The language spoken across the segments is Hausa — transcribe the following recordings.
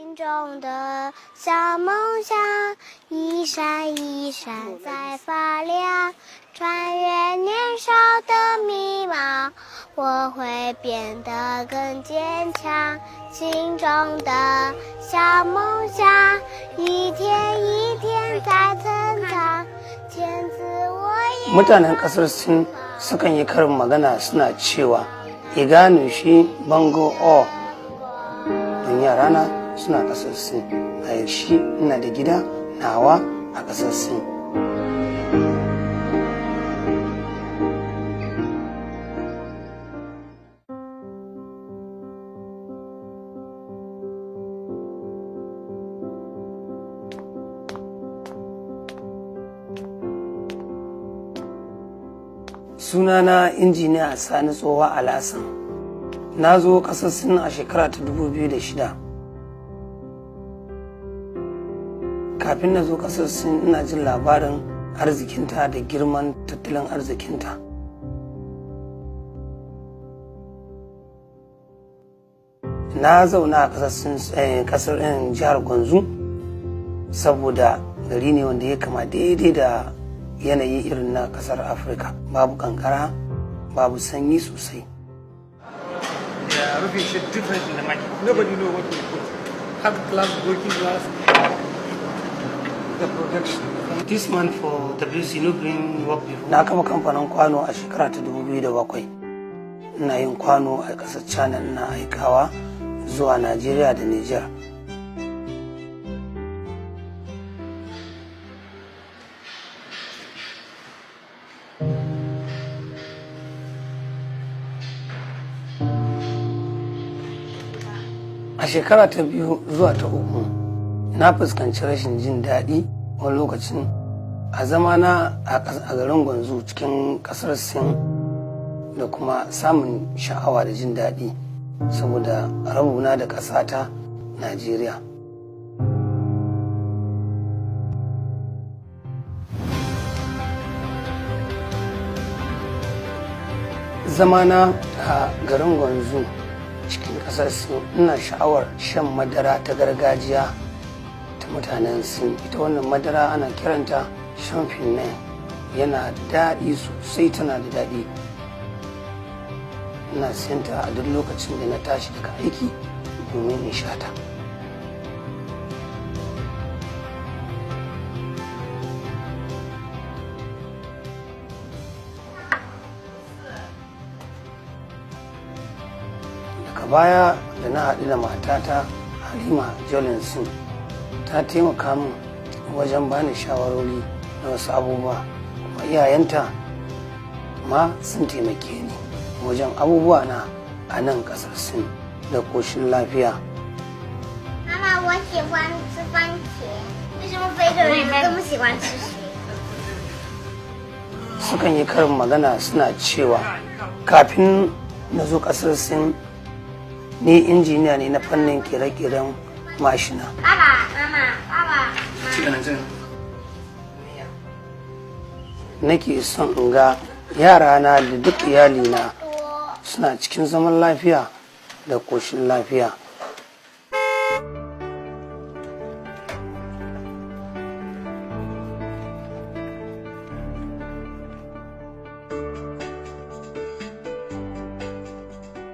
心中的小梦想，一闪一闪在发亮。穿越年少的迷茫，我会变得更坚强。心中的小梦想，一天一天在成长。签字我也。 Mutanen kasar Sin sukan yi karin magana suna cewa iganu shi bango o don yarana suna kasar Sin, a shi ina da gida nawa a kasar Sin. Sunana Injiniya Sani Tsowa Alasan. Na zo ƙasar Sin a shekara ta 2006. Kafin na zo ƙasar Sin, ina jin labarin arzikinta da girman tattalin arzikinta. Na zauna a ƙasar Sin, ƙasar jihar Gwanzu, saboda gari ne wanda ya kama daidai da yanayi irin na kasar Afirka, babu kankara, babu sanyi sosai. Yeah, roofing sheet different in the market. Nobody know what we put. Hard glass, broken glass. The production. This man for WC no bring work before. Na kafa kamfanin kwano a shekara ta 2007. Ina yin kwano a ƙasar China, ina aikawa zuwa Najeriya da Niger. A shekara ta biyu zuwa ta uku, na fuskanci rashin jin daɗi wani lokacin a zamana a garin Gwanzu cikin ƙasar Sin, da kuma samun sha'awa da jin daɗi saboda rabuna da ƙasata Najeriya. Zamana a garin Gwanzu cikin ƙasar Sin, ina sha'awar shan madara ta gargajiya ta mutanen Sin. Ita wannan madara ana kiranta shamfin, yana daɗi sosai, tana da daɗi. Ina siyanta a duk lokacin da na tashi daga aiki domin in sha ta. Daga baya da na haɗu da matata Halima Jolinson, ta taimaka min wajen bani shawarwari na wasu abubuwa, kuma iyayenta ma sun taimake ni wajen abubuwa na a nan ƙasar Sin da ƙoshin lafiya. 妈妈，我喜欢吃番茄。为什么非洲人这么喜欢吃水果？ Sukan yi karin magana suna cewa kafin na zo ƙasar Sin, ni injiniya ne na fannin kere-keren mashina. 爸爸妈妈，爸爸妈妈。 Nake son in ga yarana da duk iyalina 多。 suna cikin zaman lafiya da ƙoshin lafiya.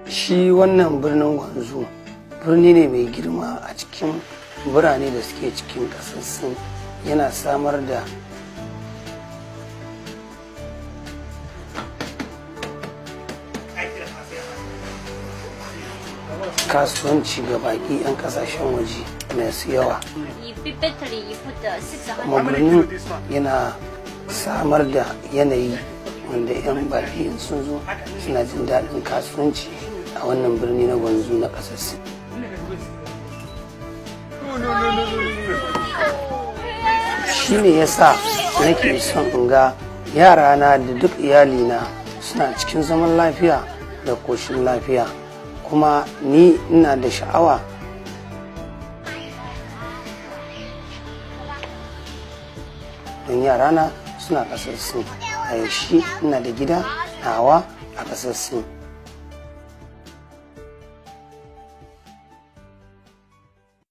Shi wannan birnin Gwanzu birni ne mai girma a cikin birane da suke cikin ƙasar Sin, yana samar da kasuwanci ga baƙi 'yan ƙasashen waje masu yawa. You battery, you put the 600. Kuma birnin yana samar da yanayi wanda 'yan baƙi in sun zo suna jin daɗin kasuwanci a wannan birni na Gwanzu na ƙasar Sin. No, no, no, no, no, no. Shi ne ya sa nake son in ga yarana da duk iyalina suna cikin zaman lafiya da ƙoshin lafiya, kuma ni ina da sha'awa don yarana suna ƙasar Sin, a yaushe ina da gida nawa a ƙasar Sin.